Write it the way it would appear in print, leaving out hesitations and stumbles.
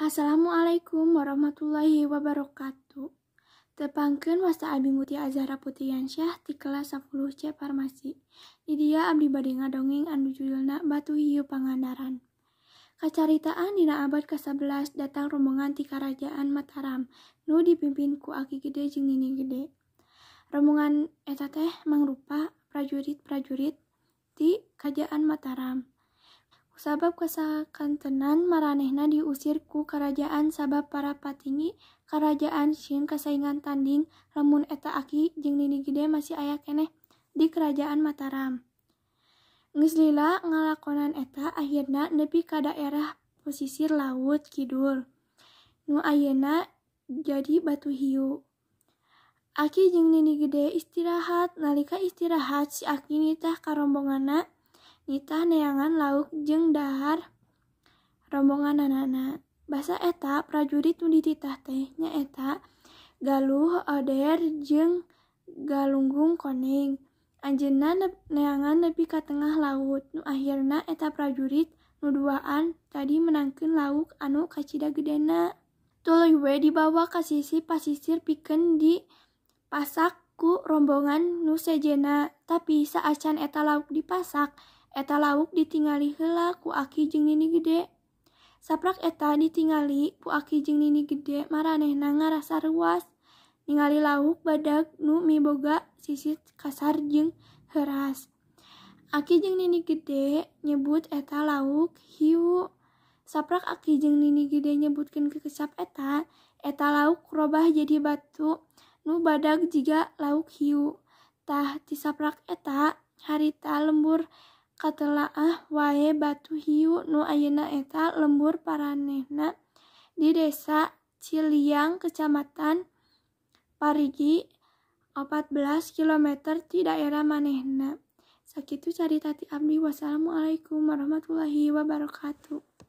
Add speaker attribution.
Speaker 1: Assalamualaikum warahmatullahi wabarakatuh. Tepangkeun wasta Abi Mutia Azhara Putriansyah ti kelas 10 C Farmasi. Di dieu abdi bade ngadongeng anu judulna Batu Hiu Pangandaran. Kacaritaan dina abad ka-11 datang rombongan ti Karajaan Mataram nu dipimpin ku Aki Gede jeung Nini Gede. Rombongan eta teh mangrupa prajurit-prajurit ti Kerajaan Mataram. Kusabab kasakantenan maranehna diusir ku karajaan sabab para patinggi karajaan sieun kasaingan tanding lamun eta Aki jeung Nini Gede masih aya keneh di Kerajaan Mataram. Geus lila ngalakonan eta akhirna nepi ka daerah pesisir laut kidul nu ayeuna jadi Batu Hiu. Aki jeung Nini Gede istirahat, nalika istirahat si Aki nitah ka rombonganna nitah neangan lauk jeung dahar rombonganana. Basa eta prajurit nu dititah teh nyaeta Galuh Oder jeung Galunggung Koneng. Anjeunna neangan nepi ka tengah laut nu akhirna eta prajurit nu duaan tadi menangkeun lauk anu kacida gedena. Tuluy we dibawa ka sisi pasisir pikeun dipasak ku rombongan nu sejenna, tapi saacan eta lauk dipasak, eta lauk ditingali heula ku Aki jeung Nini Gede. Saprak eta ditingali ku Aki jeung Nini Gede maranehna ngarasa ruas ningali lauk badag nu miboga sisit kasar jeung heuras. Aki jeung Nini Gede nyebut eta lauk hiu. Saprak Aki jeung Nini Gede nyebutkeun kekecap eta, eta lauk robah jadi batu nu badag jiga lauk hiu. Tah ti saprak eta harita lembur katelaah wae Batu Hiu nu ayeuna eta lembur paranehna di Desa Ciliang, Kecamatan Parigi, 14 km ti daerah manehna. Sakitu carita ti abdi. Wassalamualaikum warahmatullahi wabarakatuh.